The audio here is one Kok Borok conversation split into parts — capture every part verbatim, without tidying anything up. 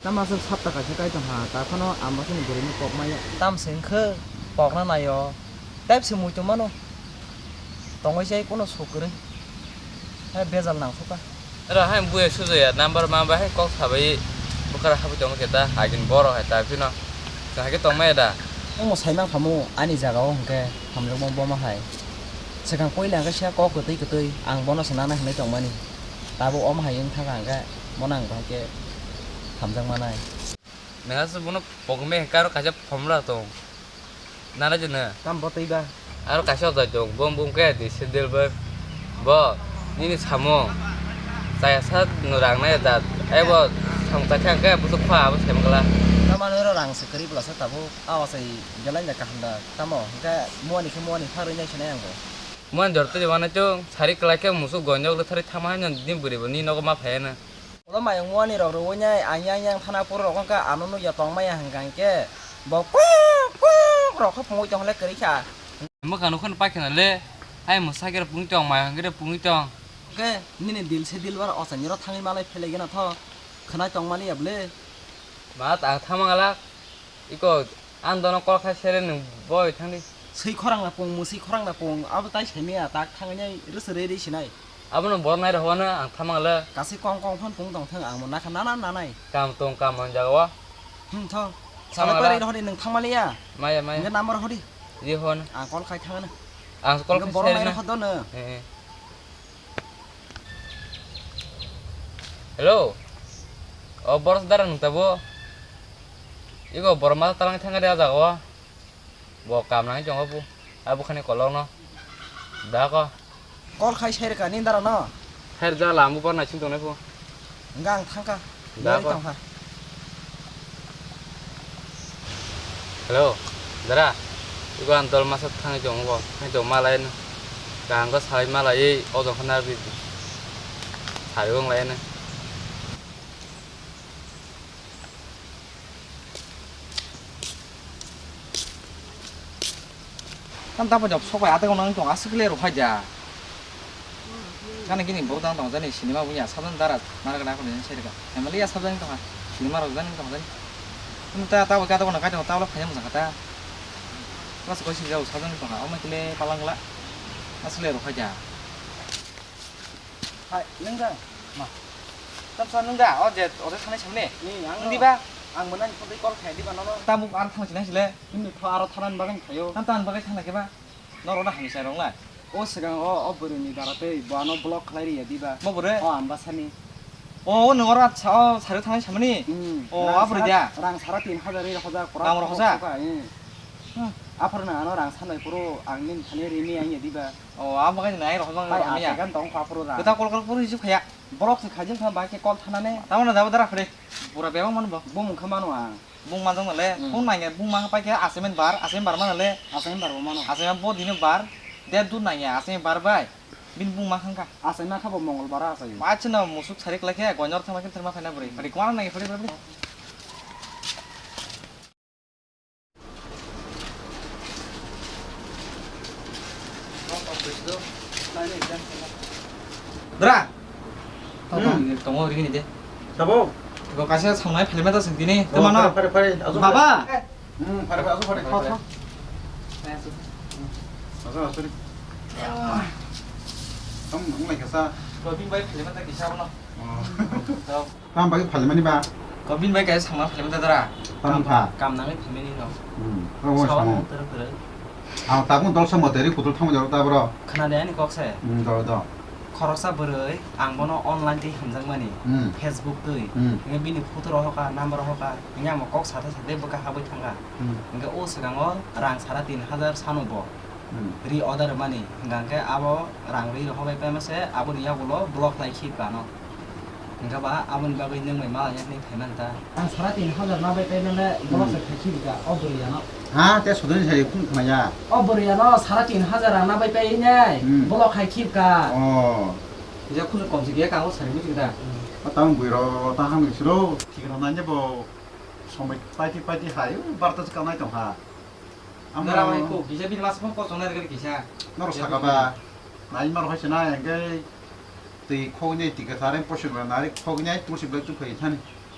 Tamo aswk sapta kaisa kai tongkha, ta phano ang bo chini bwrwino kok maya. Tamo se wngkhe kokna naio, tei se muitu mano. Tongwi chai kono sukrwi. Hai bejal nangkukha. Ero hai buya sujaya number ma bai hai kok sabai bwkhara habwi tongma khe ta, agin borok hai ta phino. Chwng hai khe tongmaya da. Omo sai mankha mu ani jaga o hwnkhe hamjakma boma hai. Swkang puila hwnkhe sia kok kwtwi kwtwi ang bono se nana hinwi tongmani. Tabuk omo hai wng thangkha hwnkhe bono ang bahai khe hamjakma nai. Nang aswk bono pokme karo kaisa phomla tong. Nana jene. Tam bo twi ba. Aro kaisa ojai tong, bo bung khe di sendel bo. Bo nini samung. Chaya sa no rang nai da. Ai bo samung chakha khe busuk pha abo sai mangla. Tamani oro rang se kwrwi bwlasa tabuk. Awa sai belai da kaham da. Tamo hwnkhe muani khe muani pharwi nai sinai ang bo. Muan jor twi wana chwng sari kwlai khe musuk gonjok le thari thama hai no din bwrwi bo ni nogo ma phai ano. Ulo mayung muani rok rwui nai ang yang yang thana phuru rok wngkha ano nukya tongmaya hwnkha hinkhe bo kuk kuk rok khe pungwi tongkha le kwrwi kha. Mwkhang nukho no paikha na le hai mwsa khe pungwi tong mayung khe pungwi tong. Hwnkhe nini dil se dilbar ochaini rok thangwi malai phelaigena tho khwnai tongmani ya bwle. Ma ta thama ngala. Iko, ang dono kol khai sere nwng boi thangdi. Swi khorang na pung, mwswi khorang na pung, abo tai saimaya, tak thangwi nai rwswrwi rwi sinai. Abono bor nai rwhwano ang thamang le. Kasi kong kong phano pung tong thang, ang bo nakha nana nanai. Kam tong kam hwn jaga o. Hmm, thong. Thamang Salai le. Parai rw hodi nwng thangmaliya. Maya, maya. Nge number hodi. Ye hwn. Ang kol khai thangano. Ang kol khai sere na. Nge borok nai rw hodo no. Eh, eh. Hello. O boros dara nung tabo. Iko borok ma talang thang de ajak o. Bo kam nang jong bu. Abu khani kolong no. Da ko. Kol khai ser ka ni dara no. Her ja lam bu por na sing tong nai bu. Enggak ang thangka. Da ko. Tongkha. Hello, dara. Ibo ang dol masa thangwi tongo bo. Thangwi tongo malai no. Kaham khe salai malai, o jong khe narwgwi sari wng lai no. Tam tamo job sok bai, atwk nang tong aswk le rw phai ja. Gana gini bo dang tong jani, sinima bo ya sabjani dara, nara gana ko ni sai ka. Emali ya sabjani tong ha, sinima rok jani tong jani. Tam ta ta ka ta ko na kai tong ta lo phai mo jang kata. Mas ko si jau sabjani tong ha, o ma kile palang la. Aswk le rw phai ja. Hai, nwng da? Ma. Tam sa nwng da? O je, o je thani samni. Ni, ang nwng di ba? Ang mwnani phone tei call khai di ba nono. Tam bu ar thang sinai sile. Himni tho aro thanan bagwi khayo. Tam tan bagwi thang khe ba? Noro na hamsa rong la. O swkang o, o bwrwi ni dara tei bo ano block khlai ri ya di ba? Mo bwrwi? O Ambasani. O, o nwng oro sa, o sari thani samni? Hmm. O, a bwrwi da? Rang sara tin hajar ri hoja, pura. Rang ro hoja? Hmm. Aphar na ano rang sanai puro ang nin thani ri ni ang ya di ba? O, abo khe nai rok bang. Bai, rok ya. Atekan tong kha phuru da. Kota kol kol phuru hisip khaya. Borok se khajil kha bai khe kol thanane. Tamo na jabo dara phre. Pura bebak mano bo. Bumung kha mano ang. Bung manjang nale. Hmm. Phone nai bung mang pai khe assignment bar, assignment bar mano le. Assignment bar bo mano. Assignment bo dino bar. De dur nai assignment bar bai. Bin bung mang kha. Assignment kha bo mongol bar asai. Ma chino musuk sarik lai khe gonyor thang khe therma phaina bwrwi. Bari kwang nai phre phre. Dra. Tongo, hmm. Tongo, rini de. Sabo? Iko kaisa sangnai film ta sing tini. Oh, temano. Phare, phare, phare. Asu, baba. Phare. Hmm, phare, phare, asu, phare. Tho, tho. Asu, asu, ri. Tam nang lai kasa. Ko bin bai film ta kisa bono. Oh. Tho. Tam bai phalimani ba? Ko bini bai kaisa samna phalimani dara. Tam kha. Kam nangwi phalimani no. Hmm. Abo sawa samo. Tero tero. Ang tabuk dol samo teri kutul thangma jaro ta bro. Khna de ani kok se. Hmm, do do. Khoroksa bwrwi ang bono online twi hamjakmani. Hmm. Facebook twi. Hmm. Nge bini photo rohoka, number rohoka. Nge amo kok sata sata bwkha habwi thangkha. Hmm. Nge o swkango rang sara tin hajar sanu bo. Hmm. Ri order mani. Hingkha khe abo rang ri rohok bai paima se aboni yagulo block lai khi kano. Hingkha ba aboni bagwi nwng bai mala yakni phaiman ta. Ang sara tin hajar na bai paimane block se khai khibika o bwrwi ano. Ha, te sodoni sai khum khmaya. O bwrwi ano sara tin hajar na bai painai block khai khibka. Oh. Kisa khum kom si ge ka o sari buji da. O tang bwiro ta ham ni siro. Thik rw nai bo somoi paiti paiti hai barta se kanai tong ha. Dara mai ko kisa bini mas phone ko chongnai rwgwi kisa. Norok saka ba. Nai mar hai se na engke twi khogwi nai twi kwthar pochwk rok nari khogwi nai tulsi bai tukhai thani.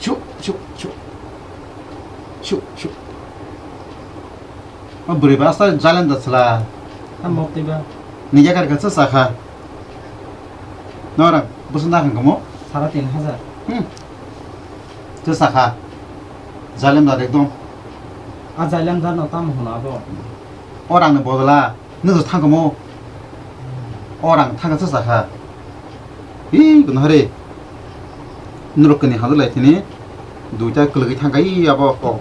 Chuk, chuk, chuk. Chuk, chuk. O bwrwi ba sa jalen da sla. Tamo twi ba. Ni yakar ka sa sakha. Norang, bwswk nakhang kamo? Sara tin hajar. Hmm. Twi sakha. Jalen da ekdom. A jalen da no tamo hwnna abo. O rangni bodola. Nwng thang kamo? O rang thang sa sakha. Ih, kono hare. Norok kani hadu lai tini. Duita kwlwgwi thang kai abo ko.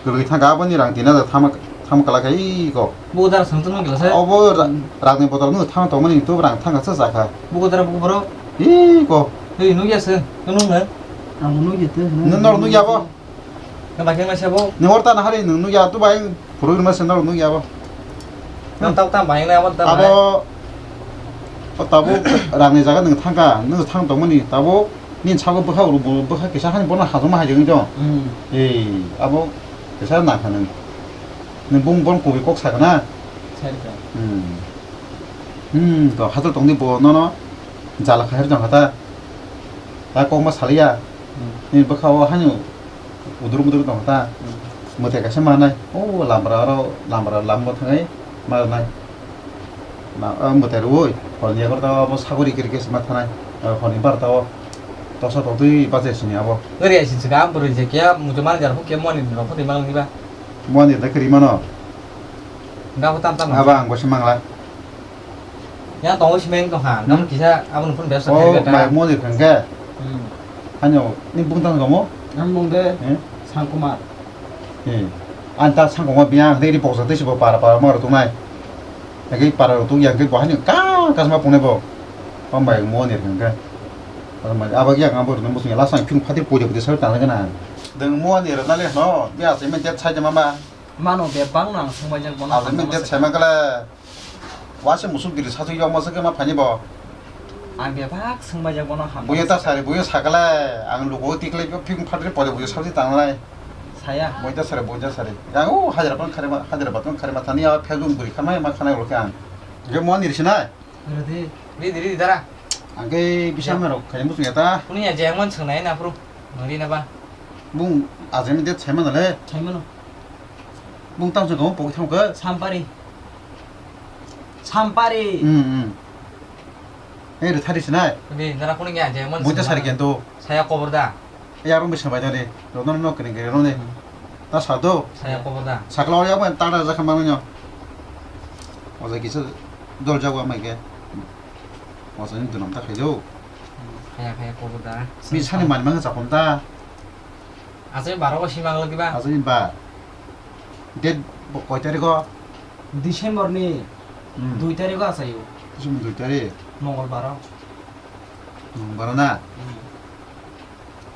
Kwlwgwi thang ka aboni rang tina da thama, thama kala kai ko. Bugo dara samtun mang kala se. Obo ra-, rangni bodol nwng thang tongmani tu rang thang sa sakha. Bugo dara bugo bro. Ih ko. Hei, nugya se. Nung ne? Ang nugya te. Nwng nor nugya bo. Nang bai khe masa bo. Ni hor ta na hari nwng nugya tu bai phuru ma sendal nugya bo. Nang tau tam bai na abo ta bai. Abo, o tabuk rangni jaga nwng thangka, nwng thang tongmani tabuk nini sago bwkha uru bo-, bwkha kisa hani bono hajong ma hajong jong. Hmm. Ei, abo kisa na kha nwng. Nwng bung bon kubi kok sakna. Sai ka. Hmm. Hmm, to hajol tongdi bo nono jala khair jong hata. Ta kok ma saliya. Hmm. Nini bwkha o hani Udur mudur tong ta. Hmm. Mwtai kaisa manai. O lamra oro lamra lambo thangai manai. Na, o mwtai rwui horni yago ta obo sagori kiri kesi ma thanai. O horni bar ta o tosa totwi bachai sini abo. Ngari aisi sika bwrwi je kya muchung mani jar phuk kya moni rok phutwi mang liba. Moni da kiri mano. Nga bo tam tam. Aba ang bo se mangla. Ya tongo simeng tong kha. Nang kisa aboni phone bebsa khairga ta. O mai moni khangke. Hmm. Hanyo ni bung tang kamo? Ang mung de. Eh? Sangkumar. Eh. An ta sangkuma biya ang de ri boksa de sibo para para mar tu nai. Agi para tu yang ke bahani ka kasma pune bo. O mai moni khangke. Aba yang abor na musung la sang chung phati puje puje sar tang na. Deng moni ra na le no. Biya se men jet sai jama ba. Mano bebak no ang sungbaijak bono. Abo hamjakma ni date sakha. Saima kala. Wase musuk giri sasu yok masa khe ma phani bo. Ang bebak sungbaijak bono hamjakma. Buya ta sakha. Sari buya sakala. Ang lugo tikle phik phatri pore buya sasu tanglai. Saya. Buya ta sari buya ta sari. Yang o hajra pan khare ma hajra bat pan khare ma thani ya phezung buri khamai ma khanai ulo khe ang. Je mo nirsinai. Ridi. Ridi ridi dara. Ang khe bisa merok khai musung ya ta. Kuni ya jeng man sung nai na phuru. Nori na ba. Bung ajai mi date saima nale. Saimano. Bung tang sung kamo pok thang khe. Sampari. Sampari. Hmm hmm. Ei re thari sinai. Ni nara kuni ngi anje mon. Buita sari kento. Saya kobor da. Ei aro bisa bai dani. Rono no kene kene rone. Hmm. Ta sa do. Saya kobor da. Sakla ori abo ta da jakha mangno. Oja kisa dol jago amai ke. Oja ni dunam ta khai do. Kaya kaya kobor da. Mi sani man mang sa kon ta. Achai baro o simang logi ba? Achai ba. Date bo koi tarikh o? December ni Hmm. dui tarikh o achai o. December dui tarikh? Mongol baro. Mongol baro na? Hmm.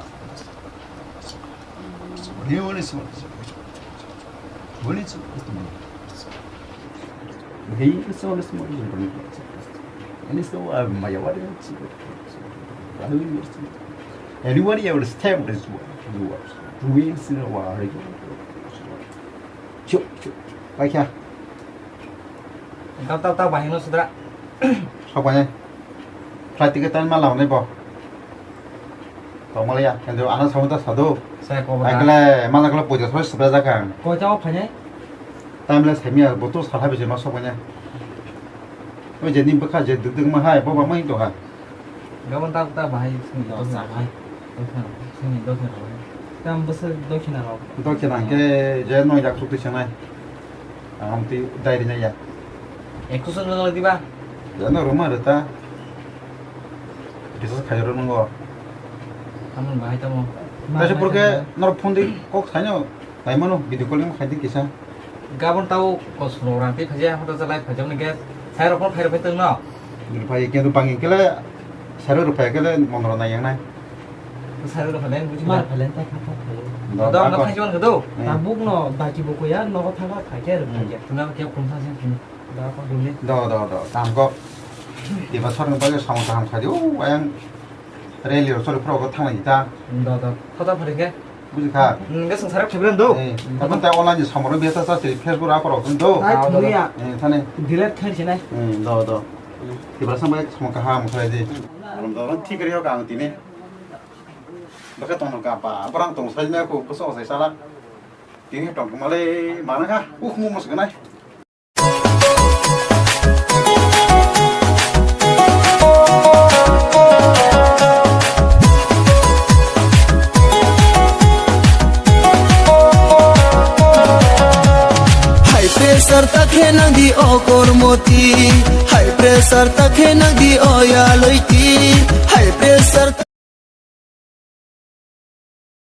He only small. Only small. He is only small. And so, uh, my what is it? Anyone ever step this way? You are doing in a world. Chuk, chuk, chuk. Paikha. Tau, tau, tau, bahino sudra. Sok bani. Flight ticket tan malam ni bo. Tongmaliya, kendo ano samu ta sadu. Saya ko bana. Aikle, mana kala puja soi sebra jakang. Ko jao phane? Time le semi ar botu salha bisi ma sok bani. Oi je ni bwkha je duk duk ma hai, bo ba mai to ha. Gabon ta ta bahai sini. Dos sa hai. Sini dos na hai. Tam bwswk dokhina rok. Dokhina hwnkhe je noi lakh rukti swngnai. Ang twi dai rinai ya. Ekuswk nang diba? Jano ruma reta. Kisa khairo nungo. Tamon bahai tamo. Kaisa purke norok phone di kok saino. Naimano video calling khaidi kisa. Gabon tao kosno rang tei phaja hoto jalai phajam ni gas. Sai rok phai rok phai tong no. Rwphai khe rwphang khe le, sari rwphai khe le monro nai yang nai. Sari rwphai le buji Mar ma. Phalen ta kha kha phalen. Do, do, do, ang do, phai juan khe do. Hmm. Tabuk no daki bo koya, nogo thang kha phai khe rwphai khe. Hmm. Tuna khe khum sa sing khum. Da ko duli. Do, do, do, tang ko. Diba sor ni bagwi samung kaham khai di. O, ayang rally ro sori pro ko thang lai ta. Do, do. Khata phari khe. Buji kha. Hmm, ge sung sarap thibran do. Eh, tabuk ta online samung ro biasa sa siri Facebook akorok do. Ai, do, do, do. Thangya. Eh, thane. Delete khai sinai. Hmm, do, do. Tiprasa bai samung kaham khlai di. Rom do rom thik ri ho kang tini. Baka tong ka pa, abrang tong sai na ko ko so sai sala. Tini tong ma le mana kha. Uh, mu mos ganai. High pressure ta khe nang di o kormoti. High pressure ta khe nang di o ya loiti. High pressure ta